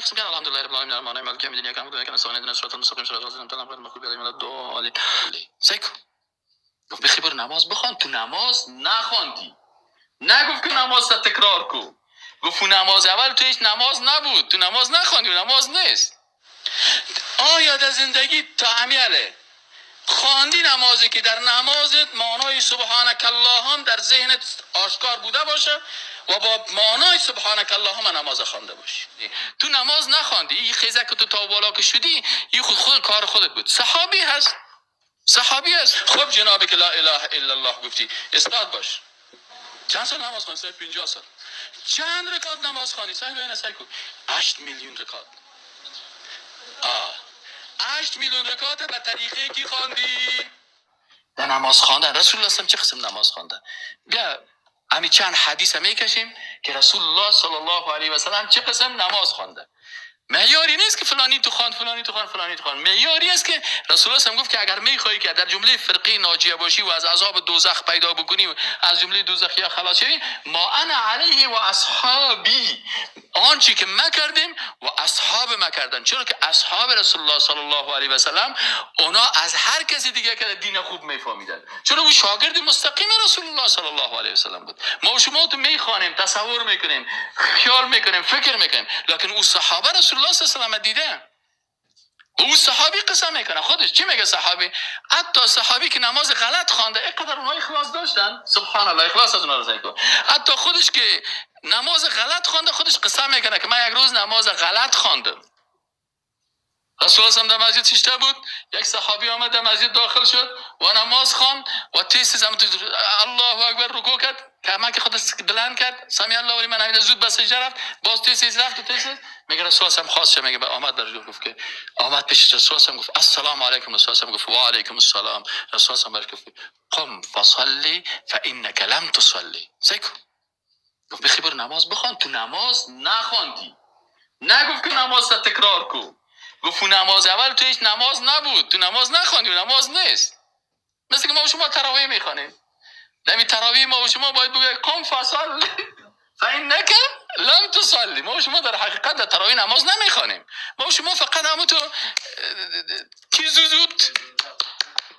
قسم که الحمدلله رب العالمین الرحمن الرحیم مالک یوم الدین یکم یکم نستعین اهدنا الصراط المستقیم صراط الذین انعمت علیهم غیر المغضوب علیهم ولا الضالین. سیکو گفت بخی برو نماز بخوان، تو نماز نخواندی. نگفت که نماز تکرار کو، گفت نماز اول تو هیچ نماز نبود، تو نماز نخواندی و نماز نیست. آیا در زندگی تعمیله خواندی نمازی که در نمازت معنای سبحانک اللهم در ذهنت آشکار بوده باشه و با معنای سبحانک اللهم نماز خوانده باشی؟ تو نماز نخواندی، این خیزه که تو تا بالا که شدی این خود کار خودت بود. صحابی هست، صحابی هست. خب جنابی که لا اله الا الله گفتی استاد باش. چند سال نماز خواندی؟ 50 سال. چند رکعت نماز خواندی؟ صاحب این سعی 8 میلیون رکعت. 8 میلیون رکعت به طریقه کی خواندی؟ در نماز خواندن رسول الله صلی چه قسم نماز خواندن؟ بیا همین چند حدیث میکشیم که رسول الله صلی الله علیه و سلم چه قسم نماز خوانده. معیاری نیست که فلانی تو خواند، فلانی تو خواند، فلانی تو خواند. معیاری است که رسول الله گفت که اگر میخوای که در جمله فرقه ناجیه باشی و از عذاب دوزخ پیدا بکنی و از جمله دوزخیا خلاص شوی، ما انا علیه و اصحابی، آنچه که ما کردیم و اصحاب ما کردن. چرا که اصحاب رسول الله صلی الله علیه و سلم اونا از هر کسی دیگه که دین خوب میفهمیدن، چرا او شاگرد مستقیم رسول الله صلی الله علیه و سلم بود. ما و شما تو میخوانیم، تصور میکنیم، خیال میکنیم، فکر میکنیم، لکن او صحابه رسول الله صلی الله علیه و سلم دیده. او صحابی قسم میکنه خودش. چی میگه صحابی؟ حتی صحابی که نماز غلط خوانده اینقدر اونها اخلاص داشتن، سبحان الله، اخلاص از اونها رو کن. حتی خودش که نماز غلط خوانده خودش قسم میکنه که من یک روز نماز غلط خواندم. رسول الله در مسجد شیشته بود، یک صحابی آمد در مسجد داخل شد و نماز خواند و تیز الله اکبر رکوع کرد، کمک خودش بلند کرد، سمی الله لمن حمیده، زود به سجده رفت، باز تیز رفت و تیز. میگه رسول الله خواست شد، میگه آمد برش گفت که آمد پیش رسول الله گفت السلام علیکم. رسول الله گفت و علیکم السلام. رسول الله برش گفت قم فصلی فانک لم تصلی. سیکو گفت بخی برو نماز بخوان، تو نماز نخواندی. نگفت که نماز تکرار کو، گفت نماز اول تو هیچ نماز نبود، تو نماز نخواندی و نماز نیست. مثل که ما شما تراویح میخوانیم، در تراویح ما و شما باید بگوید قم فصلی فانک لم تصلی. ما و شما در حقیقت در تراویح نماز نمیخوانیم، ما و شما فقط همون تو کی زود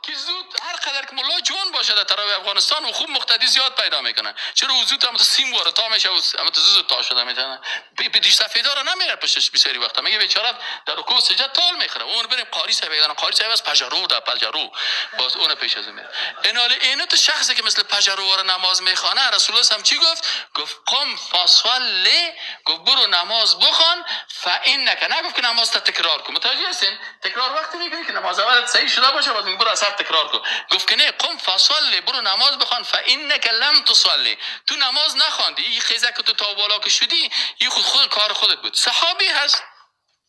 کی زود هر قدر که ملا جوان باشه در تراویح افغانستان و خوب مقتدی زیاد پیدا میکنه. چرا او زود هم تو سیم واره تا میشه و هم تو زود تا شده میتونه به دیش سفیدا رو نمیره پشتش. بسیاری وقتا میگه بیچاره در رکوع سجده تال میخوره. اون بریم قاری صاحب دارن، قاری صاحب از پژرو در پژرو باز اون پیش از میره. اینال اینو تو شخصی که مثل پژرو رو نماز میخوانه، رسول الله هم چی گفت؟ گفت قم فصلی، گفت برو نماز بخوان فانک، نگفت که نماز تکرار کن. متوجه هستین؟ تکرار وقتی میکنی که نماز اولت صحیح شده باشه، باز برو اثر تکرار کن. گفت که نه، قم فصلی، برو نماز بخوان فانک لم تصلی، تو نماز نخواندی. این خیزه که تو تا بالا که شدی این خود کار خودت بود. صحابی هست،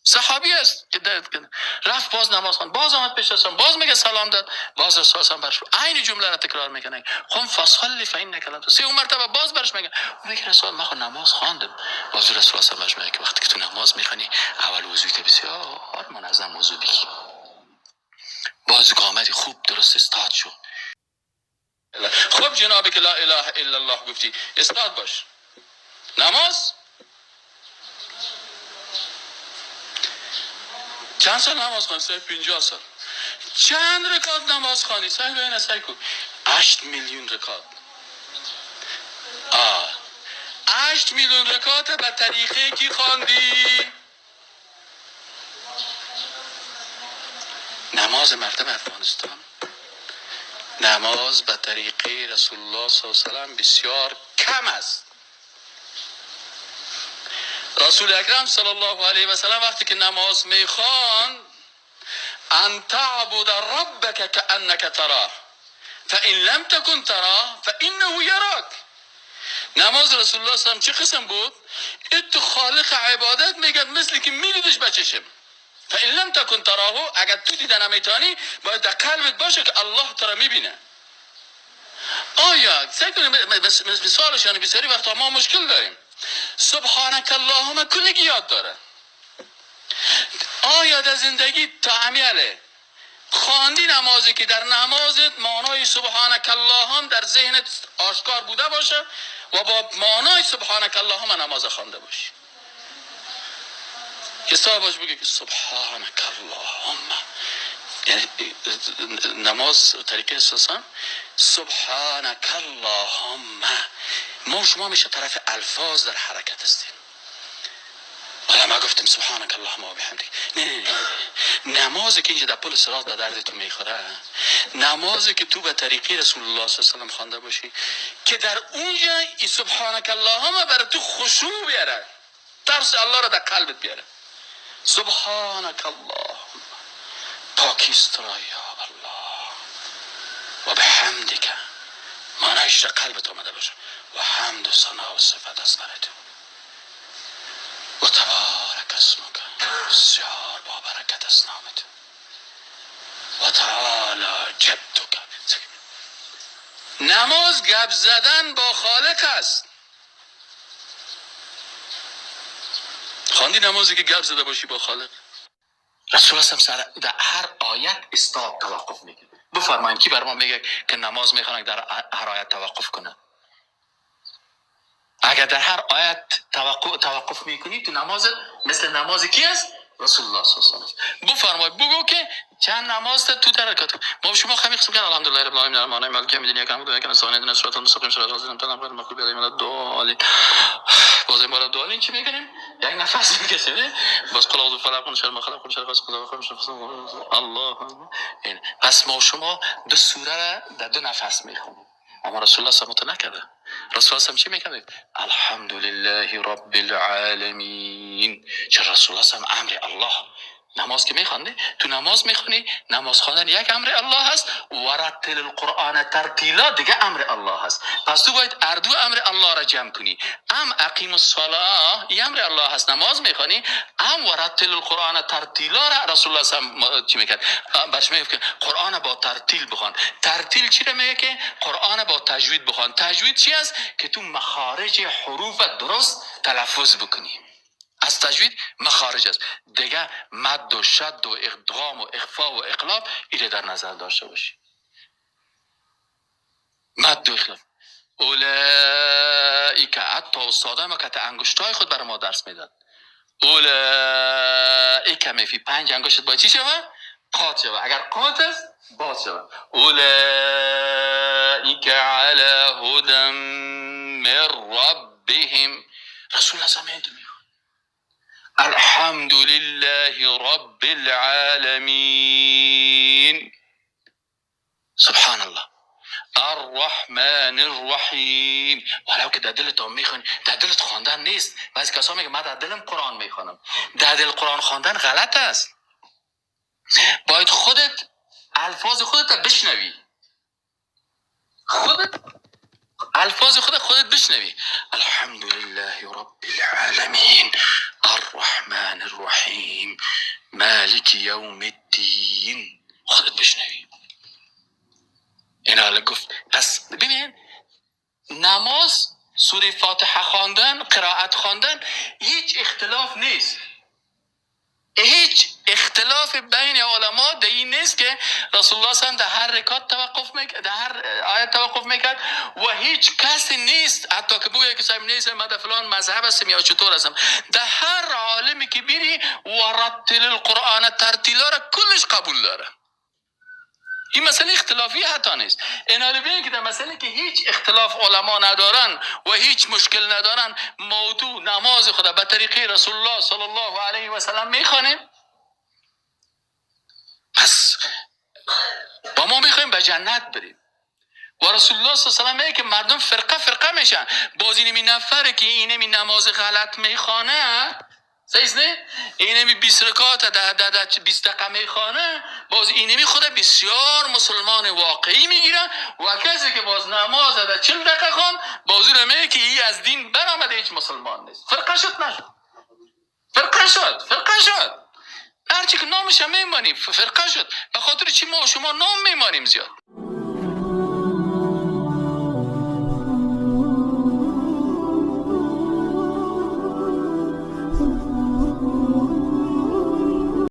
صحابی هست که رفت باز نماز خواند، باز آمد پیش رسول، باز میگه سلام داد، باز رسول برش عین جمله را تکرار میکنه، قم فصلی فانک لم تصلی. سه مرتبه باز برش میگه، میگه رسول من خود نماز خواندم. باز رسول برش میگه که وقتی که تو نماز میخوانی اول وضویت بسیار منظم وضو بگی، باز قامت خوب درست استاد شو. خب جنابی که لا اله الا الله گفتی استاد باش. نماز چند سال نماز خواندی؟ 50 سال. چند رکعت نماز خواندی؟ صاحب این سعی کو 8 میلیون رکعت. 8 میلیون رکعت به طریقه کی خواندی؟ نماز مردم افغانستان، نماز به طریقه رسول الله صلی الله علیه و سلم بسیار کم است. رسول اکرم صلی الله علیه و سلم وقتی که نماز میخوان، ان تعبد ربک کأنک تراه فإن لم تکن تراه فإنه یراک. نماز رسول الله صلی الله علیه و سلم چه قسم بود؟ ات خالق عبادت میگد مثل که میدیدش بچشم. فإن لم تکن تراه، اگر تو دیده نمیتونی باید در قلبت باشه که الله تو را میبینه. آیا سعی کنیم مثالش، یعنی بسیاری وقتا ما مشکل داریم. سبحانک اللهم کلگی یاد داره. آیا در زندگی تعمیله خواندی نمازی که در نمازت معنای سبحانک اللهم در ذهنت آشکار بوده باشه و با معنای سبحانک اللهم نماز خوانده باشی؟ استاد باش بگه که سبحانك اللهم، یعنی نماز طریقه اساسا سبحانك اللهم. ما شما میشه طرف الفاظ در حرکت هستیم. حالا ما گفتم سبحانك اللهم و بحمدک. نه نه نه، نمازی که اینجا در پل صراط به درد تو میخوره، نمازی که تو به طریقه رسول الله صلی الله علیه و سلم خوانده باشی که در اونجا ای سبحانك اللهم برای تو خشوع بیاره، ترس الله را در قلبت بیاره. سبحانك اللهم، پاکیست را یا الله، و بحمدک، معنیش در قلبت آمده باشه، و حمد و ثنا و صفت از برای تو، و تبارک اسمک، بسیار با برکت است نامت، و تعالی جدک. نماز گپ زدن با خالق است. خواندی نمازی که گپ زده باشی با خالق؟ رسول الله سر در هر آیت استاد توقف میکنه. بفرمایید کی بر ما میگه که نماز میخوانه در هر آیت توقف کنه؟ اگر در هر آیت توقف میکنی تو نماز مثل نماز کی است؟ رسول الله صلی الله علیه و سلم. بفرمایید بگو که چند نماز تو در رکعت. ما شما خمی قسم کردن الحمدلله رب العالمین الرحمن الرحیم مالک یوم الدین ایاک نعبد و ایاک نستعین اهدنا الصراط المستقیم صراط الذین انعمت علیهم غیر المغضوب علیهم ولا الضالین. باز این بار دعالین چی میکنیم؟ یک نفس میکشیم. باز قل اعوذ بفلق من شر ما خلق من شر غاسق اذا وقب من شر حاسد. الله. پس ما شما دو سوره را در دو نفس میخونیم. اما رسول الله صلی الله علیه و نکرده. رسول الله چی میکنه؟ الحمدلله رب العالمین. چه رسول الله صلی امر الله. نماز که میخوانده، تو نماز میخونی، نماز خواندن یک امر الله هست، و رتل القرآن ترتیلا دیگه امر الله هست. پس تو باید هر دو امر الله را جمع کنی. ام اقیم الصلاه ای امر الله هست، نماز میخوانی، ام و رتل القرآن ترتیلا را رسول الله صلی الله علیه و چی میکرد؟ برش میگفت که قرآن با ترتیل بخوان. ترتیل چی را میگه؟ که قرآن با تجوید بخوان. تجوید چی است؟ که تو مخارج حروف درست تلفظ بکنی. از تجوید مخارج است دیگه، مد و شد و ادغام و اخفا و اقلاب ایره در نظر داشته باشی. مد و اقلاب اولئک، حتی استاده ما که انگشتای خود برای ما درس میداد، اولئک میفی پنج انگشت باید چی شوه؟ قاط شوه. اگر قاط است باز شوه. اولئک علی هدى من ربهم. رسول الله صلی الله علیه و الحمد لله رب العالمین. سبحان الله. الرحمن الرحیم. ولو که در دلت میخوانی، در دلت خواندن نیست. بعضی کسا میگه من در دلم قرآن میخوانم. در دل قرآن خواندن غلط است. باید خودت الفاظ خودت بشنوی. خودت الفاظ خودت بشنوی. الحمد لله رب العالمین الرحمن الرحیم مالک یوم الدین. خودت بشنوی. این حالا گفت. پس ببین، نماز، سوره فاتحه خواندن، قرائت خواندن، هیچ اختلاف نیست. هیچ اختلاف بین علما در این نیست که رسول الله صلی الله علیه و در هر رکعت توقف میکرد، در هر آیت توقف میکرد، و هیچ کسی نیست حتی که بگه که صاحب نیست من در فلان مذهب هستم یا چطور هستم. در هر عالمی که بری و رتل القرآن ترتیلا را کلش قبول داره. این مسئله اختلافی حتی نیست. این ببینید که در مسئله که هیچ اختلاف علما ندارن و هیچ مشکل ندارن، موضوع نماز خدا به طریقه رسول الله صلی الله علیه و سلم میخوانیم. پس با ما میخوایم به جنت بریم و رسول الله صلی الله علیه و سلم میگه که مردم فرقه فرقه میشن. باز اینمی نفره که اینمی نماز غلط میخوانه، صحیح نه؟ اینمی 20 رکعت در 20 دقیقه میخوانه، باز اینمی خود بسیار مسلمان واقعی میگیره، و کسی که باز نماز در 40 دقیقه خوان، باز او میگه که ای از دین برآمده، هیچ مسلمان نیست. فرقه شد نشد؟ فرقه شد، فرقه شد. هرچی که نامش هم میمانیم فرقه شد. به خاطر چی ما و شما نام میمانیم زیاد؟